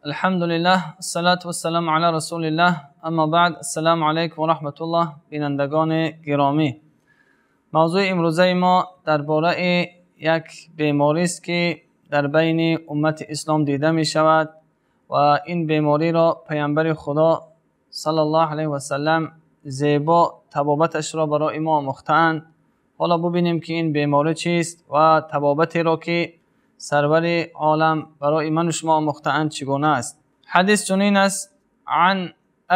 Алҳамдулиллаҳ, ассалату вассаламу ала расулиллаҳ, аммо баъд, ассалому алайкум ва раҳматуллоҳ. Бинандагони гиромӣ, мавзӯи имрӯзаи мо дар бораи як беморӣ аст, ки дар байни уммати ислом дида мешавад ва ин бемориро Паёмбари Худо саллаллоҳу алайҳи васаллам зебо табобаташро барои мо омӯхтаанд. Ҳоло бубинем, ки ин беморӣ чист ва табобатеро, ки Сарвари олам барои ман ва шумо омӯхтаанд, чӣ гуна аст. Ҳадис чунин аст: عن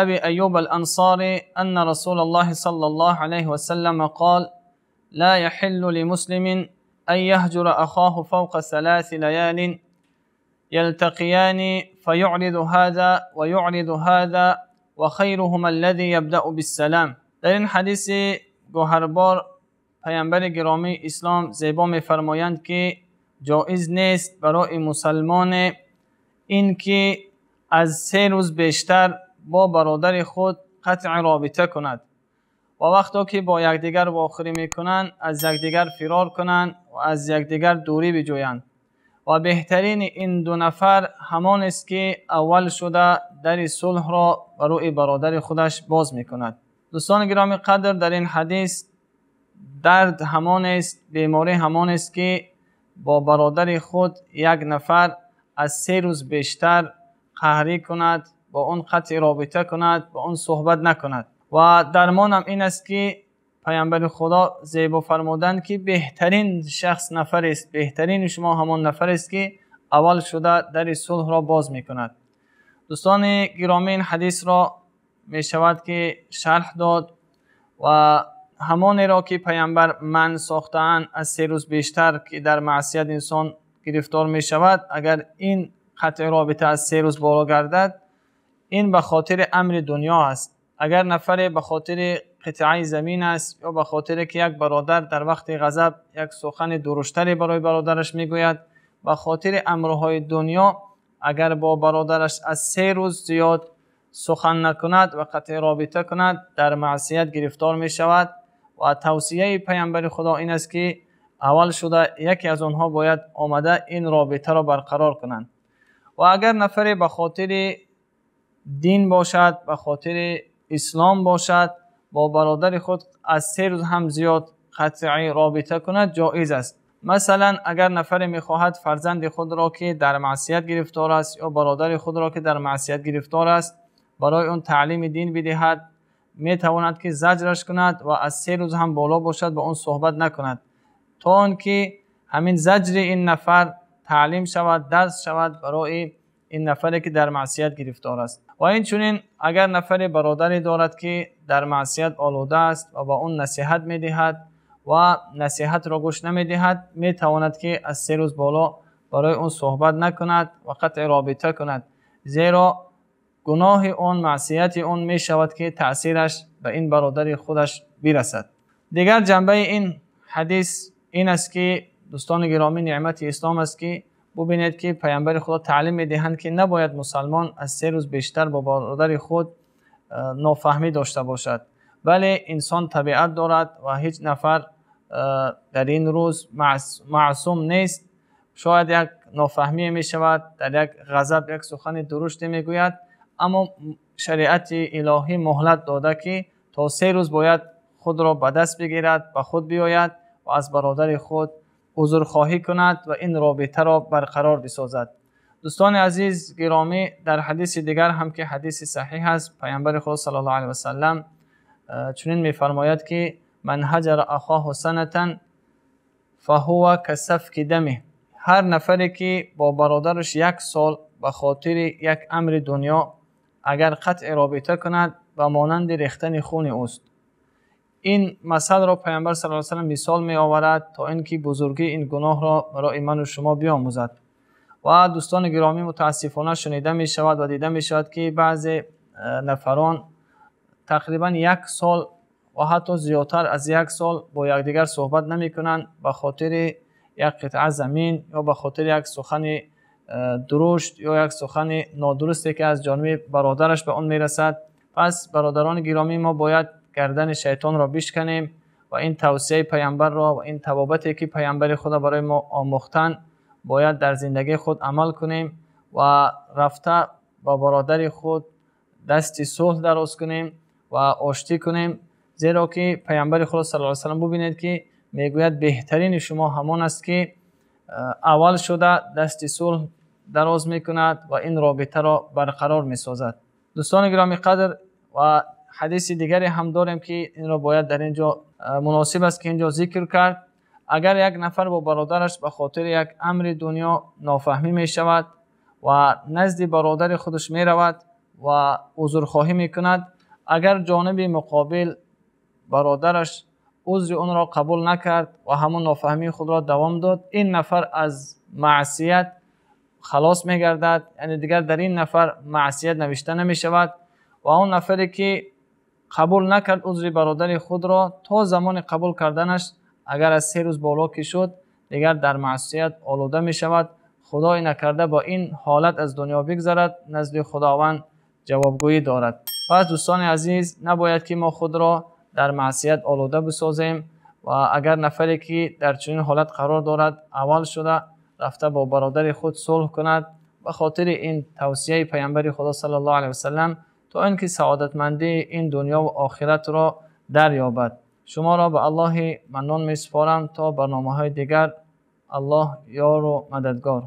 أبي أيوب الأنصاري أن رسول الله صلى الله عليه وسلم قال: لا يحل لمسلم أن يهجر أخاه فوق 3 ليال يلتقيان فيعرض هذا ويعرض هذا وخيرهما الذي يبدأ بالسلام. Дар ин ҳадиси гавҳарбор Паёмбари гиромии ислом зебо мефармоянд, ки ҷоиз нест барои мусалмон ин ки аз 3 рӯз бештар бо бародари худ қатъи робита кунад ва вақте ки бо якдигар вохӯрӣ мекунанд, аз якдигар фирор кунанд ва аз якдигар дурӣ биҷӯянд. Ва беҳтарини ин ду нафар ҳамон аст, ки аввал шуда дари сулҳро ба рӯи бародари худаш боз мекунад. Дӯстони гиромӣ қадр, дар ин ҳадис дард ҳамон аст, беморӣ ҳамон аст, ки бо бародари худ як нафар аз 3 рӯз бештар қаҳрӣ кунад, бо он қатъи робита кунад, бо он суҳбат накунад. Ва дармонам ин аст, ки Паёмбари Худо зебо фармуданд, ки беҳтарин шахс нафарест, беҳтарини шумо ҳамон нафарест, ки аввал шуда дари сулҳро боз мекунад. Дӯстони гиромӣ, ин ҳадисро мешавад, ки шарҳ дод ва ҳамонеро, ки Паёмбар манъ сохтаанд аз 3 рӯз бештар, ки дар маъсият инсон гирифтор мешавад, агар ин қатъи робита аз 3 рӯз боло гардад, ин ба хотири амри дунё аст. Агар нафаре ба хотири қитъаи замин аст ё ба хотире ки як бародар дар вақти ғазаб як сухани дуруштаре барои бародараш мегӯяд, ба хотири амрҳои дунё агар бо бародараш аз 3 рӯз зиёд сухан накунад ва қатъи робита кунад, дар маъсият гирифтор мешавад. Ва тавсияи Паёмбари Худо ин аст, ки аввал шуда яке аз онҳо бояд омада ин робитаро барқарор кунанд. Ва агар нафаре ба хотири дин бошад, ба хотири ислом бошад, бо бародари худ аз 3 рӯз ҳам зиёд қатъи робита кунад, ҷоиз аст. Масалан, агар нафаре мехоҳад фарзанди худро, ки дар маъсият гирифтор аст, ё бародари худро, ки дар маъсият гирифтор аст, барои он таълими дин бидиҳад, метавонад, ки заҷраш кунад ва аз 3 рӯз ҳам боло бошад ба он суҳбат накунад, то он ки ҳамин заҷри ин нафар таълим шавад, дарс шавад барои ин нафаре, ки дар маъсият гирифтор аст. Ва инчунин агар нафаре бародаре дорад, ки дар маъсият олуда аст ва ба он насиҳат медиҳад ва насиҳатро гӯш намедиҳад, метавонад, ки аз 3 рӯз боло барои он суҳбат накунад ва қатъи робита кунад, зеро гуноҳи он, маъсияти он мешавад, ки таъсираш ба ин бародари худаш бирасад. Дигар ҷанбаи ин ҳадис ин аст, ки дӯстони гиромӣ, неъмати ислом аст, ки бубинед, ки Паёмбари Худо таълим медиҳанд, ки набояд мусалмон аз 3 рӯз бештар бо бародари худ нофаҳмӣ дошта бошад. Бале, инсон табиат дорад ва ҳеҷ нафар дар ин рӯз маъсум нест. Шояд як нофаҳмӣ мешавад, дар як ғазаб як сухани дуруште мегӯяд, аммо шариати илоҳӣ муҳлат дода, ки то 3 рӯз бояд худро ба даст бигирад, ба худ биёяд ва аз бародари худ узрхоҳӣ кунад ва ин робитаро барқарор бисозад. Дӯстони азиз гиромӣ, дар ҳадиси дигар ҳам, ки ҳадиси саҳиҳ аст, Паёмбари Худо саллаллоҳу алайҳи васаллам чунин мефармояд, ки ман ҳаҷара ахоҳу санатан фаҳува касафки дамиҳ. Ҳар нафаре, ки бо бародараш 1 сол ба хотири як амри дунё агар қатъи робита кунад, ба монанди рехтани хуни ӯст. Ин масъаларо Паёмбар саллаллоҳу алайҳи васаллам мисол меоварад, то ин ки бузургии ин гуноҳро барои ман ва шумо биомӯзад. Ва дӯстони гиромӣ, мутаассифона шунида мешавад ва дида мешавад, ки баъзе нафарон тақрибан 1 сол ва ҳатто зиёдтар аз 1 сол бо якдигар суҳбат намекунанд, ба хотири як қитъа замин ё ба хотири як сухани дурушт ё як сухани нодурусте, ки аз ҷониби бародараш ба он мерасад. Пас бародарони гиромӣ, мо бояд гардани шайтонро бишканем ва ин тавсияи Паёмбарро ва ин табобате, ки Паёмбари Худо барои мо омӯхтанд, бояд дар зиндагии худ амал кунем ва рафта ба бародари худ дасти сулҳ дароз кунем ва оштӣ кунем, зеро ки Паёмбари Худо саллаллоҳу алайҳи васаллам бубинед, ки мегӯяд: беҳтарини шумо ҳамон аст, ки аввал шуда дасти сулҳ дароз мекунад ва ин робитаро барқарор месозад. Дӯстони гиромӣ қадр, ва ҳадиси дигаре ҳам дорем, ки инро бояд дар инҷо муносиб аст, ки инҷо зикр кард. Агар як нафар бо бародараш ба хотири як амри дунё нофаҳмӣ мешавад ва назди бародари худаш меравад ва узрхоҳӣ мекунад, агар ҷониби муқобил бародараш узри онро қабул накард ва ҳамон нофаҳмии худро давом дод, ин нафар аз маъсият халос мегардад, яъне дигар дар ин нафар маъсият навишта намешавад. Ва он нафаре ки қабул накард узри бародари худро, то замони қабул карданаш агар аз 3 рӯз боло ки шуд, дигар дар маъсият олуда мешавад. Худое накарда бо ин ҳолат аз дунё бигзарад, назди Худованд ҷавобгӯӣ дорад. Пас дӯстони азиз, набояд ки мо худро дар маъсият олуда бисозем ва агар нафаре ки дар чунин ҳолат қарор дорад, аввал шуда рафта бо бародари худ сулҳ кунад, ба хотири ин тавсияи Паёмбари Худо саллаллоҳу алайҳи васаллам, то инки саодатмандии ин дунё ва охиратро дарёбад. Шуморо ба Аллоҳи Маннон месупорам то барномаҳои дигар. Аллоҳ ёру мададгор.